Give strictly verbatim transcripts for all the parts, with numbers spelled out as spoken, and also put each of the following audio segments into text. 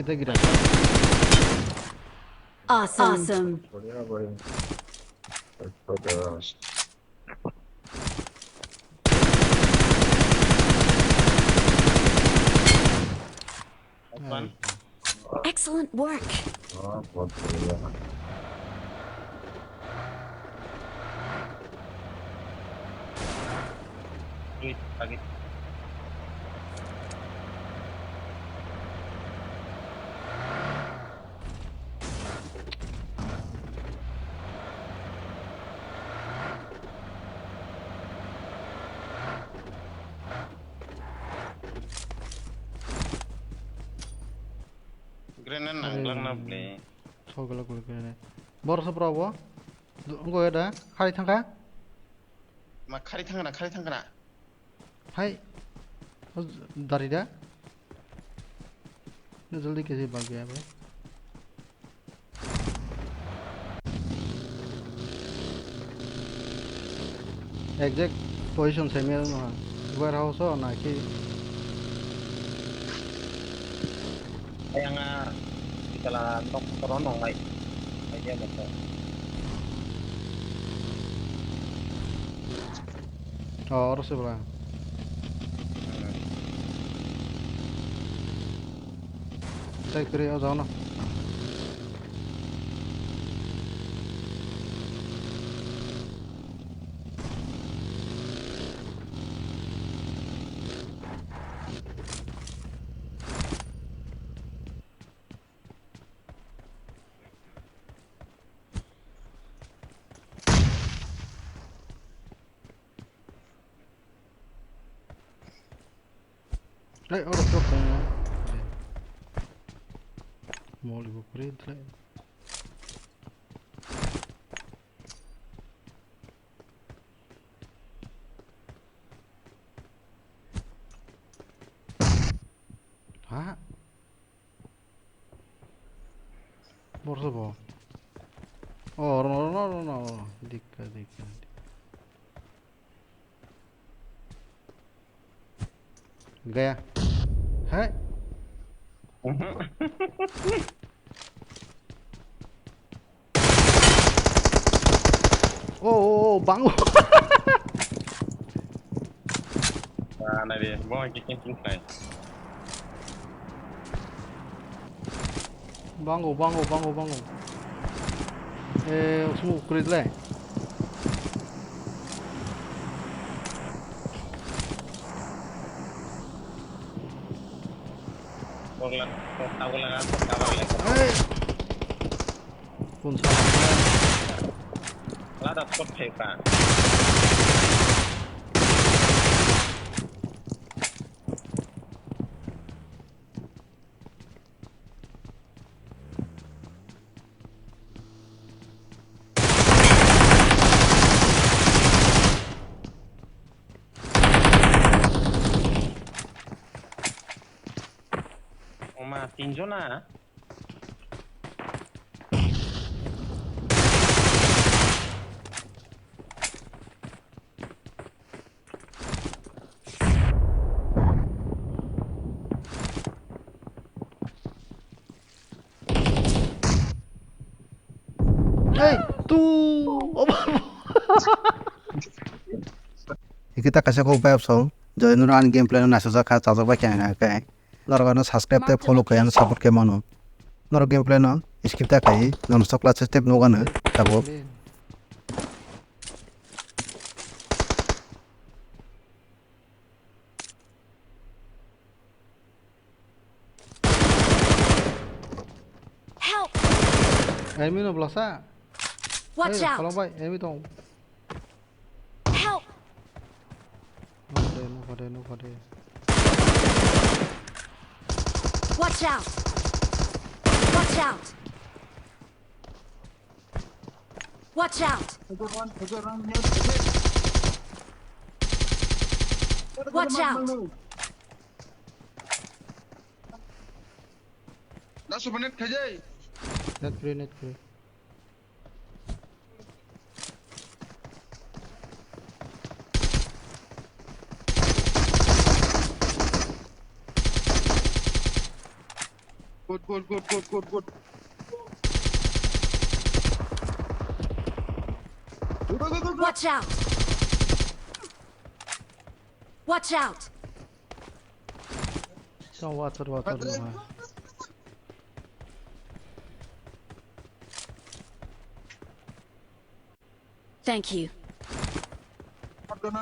Kita gira. Awesome. Awesome. बढ़िया भाई। अच्छा था। Excellent work. हाँ, बहुत बढ़िया। Wait, lagi. Grenade nang glak na ble. Sogla gul grenade. Bor sa bro bo. Ngo da khari thangkha. Ma khari thangkha, khari thangkha. Hai. Dari da. Na jaldi kaise bhag gaya bhai. Exact position se mel no ha. Warehouse o na ki? Ayang a, ikala nok koron nong lai. Idea mo ko. Oh, oro se bra. Tei kwrwi o jaga no. Hey, oro tok tongo. Mol ibo kwrwi thlai. Ha? Borso bo. Oh, rono, rono, rono, rono. Dikka, dikka, dikka. Gaya. Hai. Oh, oh, oh, bango. Ah, nai de, bo ki king king nai. Bango, bango, bango, bango. Eh, smoke kwrwi le. Bogla, bogla, bogla, bogla. Hey. Kun sa. Lada spot thai ka. Oma, tinjona. Hey, tu. Iki ta kaisa kok vibe song. Joy nuro ani gameplay no naisajak kha, chajak bai kha khe. Norok ano subscribe tei follow khe ano support khe mano. Norok gameplay no skip ta khai, nono chokla step no gano tabuk. Help! Enemy no blasa. Watch out! Hey, kholong bai, enemy tong. Help! No pade, no pade, no pade. Watch out! Watch out! Watch out! Watch out! Last one net khajai. Net free, net free. Good, good, good, good, good, good. Go, go, go, go, go. Watch out! Watch out! Son water, water. Water. Thank you. Nai,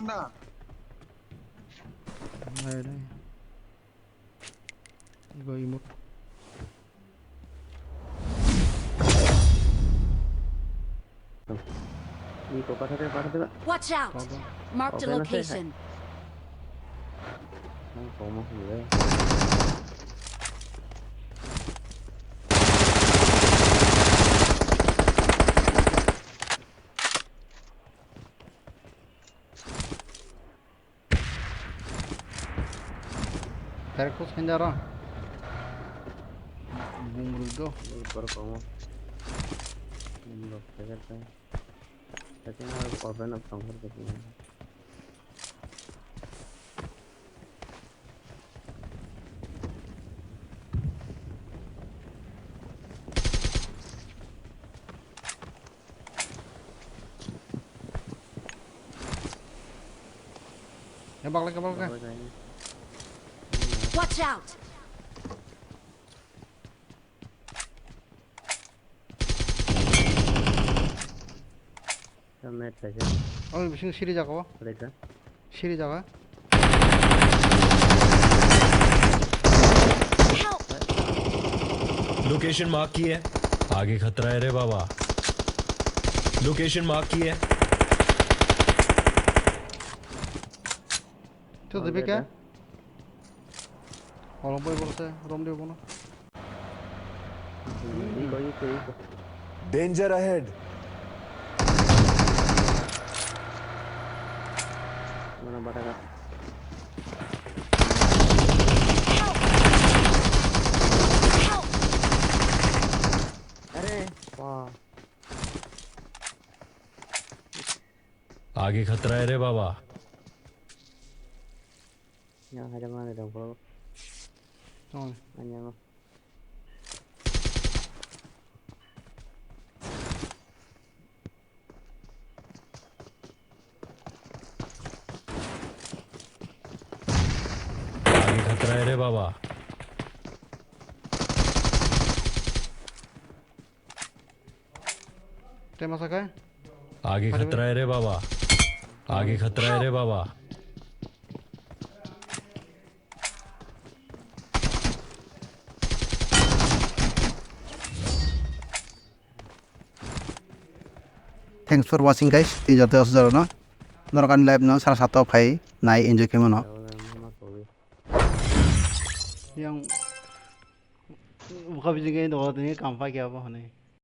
nai. Ibo emote. Iko, patha de, patha de. Watch out! Marked a location. Nang komo hile. Direct push khaina ro. Bumrui do. Bumrui komo. Bumrui khaina. Setting aro open up tong khe. Baklai ka, baklai ka. Watch out! Helmet kaisa. Oh, bising siri jaga o. Kalaika. Siri jaga. Help! Location mark की है? आगे खतरा है रे बाबा। Location mark की है? Tei de bike? Oro bai borok se rom de bono. Iko, iko, iko. Danger ahead. Mana bataka. Are, wah. आगे खतरा है रे बाबा। Yang hajar mana dong, bro? Tong. Anyang. आगे खतरा है रे बाबा। Tei masa khe? आगे खतरा है रे बाबा। आगे खतरा है रे बाबा। Thanks for watching, guys. Tei joto aswk jorokno norok ani live no sara sato phai nai enjoy khaimano. Yang bukha bising khe dogo tini kam pai khe abo hwnwi.